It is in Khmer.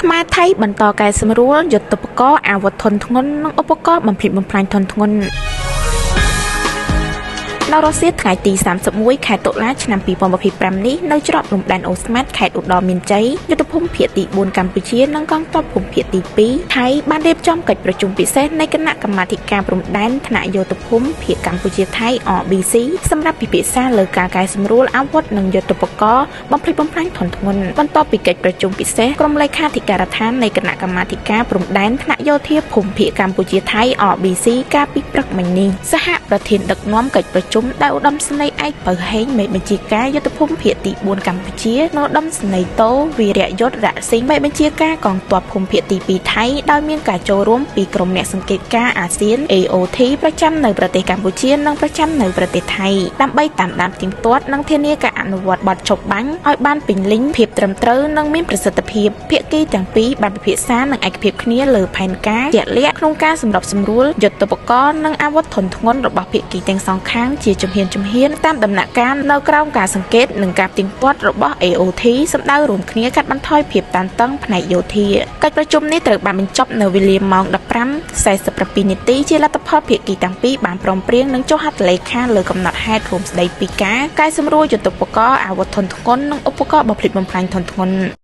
ខ្មែរថៃបន្តកែសម្រួលយុទ្ធភករណ៍អាវុធធន់ធ្ងន់និងឧបករណ៍បំផ្លិចបំផ្លាញធន់ធ្ងន់នៅរសៀលថ្ងៃទី31ខែតុលាឆ្នាំ2025នេះនៅច្រកព្រំដែនអូស្មាតខេត្តឧត្តរមានជ័យយុទ្ធភូមិភាគទី4កម្ពុជានិងកងទ័ពភូមិភាគទី2ថៃបានរៀបចំកិច្ចប្រជុំពិសេសនៃគណៈកម្មាធិការព្រំដែនថ្នាក់យោធភូមិភាគកម្ពុជាថៃ RBC សម្រាប់ពិភាក្សាលើការកែសម្រួលអាវុធនិងយុទ្ធភករណ៍បំផ្លិចបំផ្លាញធន់ធ្ងន់បន្ទាប់ពីកិច្ចប្រជុំពិសេសក្រុមលេខាធិការដ្ឋាននៃគណៈកម្មាធិការព្រំដែនថ្នាក់យោធាភូមិភាគកម្ពុជាថៃ RBC កាលពីព្រឹកមិញនេះសហប្រធានដឹកនាំកិច្ចប្រជុំដោយឧត្តមសេនីយ៍ឯកពៅហេងមេបញ្ជាការយុទ្ធភូមិភាគទី4កម្ពុជានិងឧត្តមសេនីយ៍តូវីរយុទ្ធរសិង្ហមេបញ្ជាការកងទ័ពភូមិភាគទី2ថៃដោយមានការចូលរួមពីក្រុមអ្នកសង្កេតការណ៍អាស៊ាន AOT ប្រចាំនៅប្រទេសកម្ពុជានិងប្រចាំនៅប្រទេសថៃដើម្បីតាមដានផ្ទៀងផ្ទាត់និងធានាការអនុវត្តបទឈប់បាញ់ឲ្យបានពេញលេញភាពត្រឹមត្រូវនិងមានប្រសិទ្ធភាពភាគីទាំងពីរបានពិភាក្សានិងឯកភាពគ្នាលើផែនការជាក់លាក់ក្នុងការសម្របសម្រួលយុទ្ធភករណ៍និងអាវុធធន់ធ្ងន់របស់ភាគីទាំងសងខាងជាជំហានជំហានតាមដំណាក់កាលនៅក្រោមការសង្កេតនិងការផ្ទៀងផ្ទាត់របស់ AOT សម្ដៅរួមគ្នាកាត់បន្ថយភាពតានតឹងផ្នែកយោធាកិច្ចប្រជុំនេះត្រូវបានបញ្ចប់នៅវេលាម៉ោង15:47នាទីជាលទ្ធផលភាគីទាំងពីរបានព្រមព្រៀងនិងចុះហត្ថលេខាលើកំណត់ហេតុរួមស្ដីពីការកែសម្រួលយុទ្ធភករណ៍អាវុធធន់ធ្ងន់និងឧបករណ៍បំផ្លិចបំផ្លាញធន់ធ្ងន់។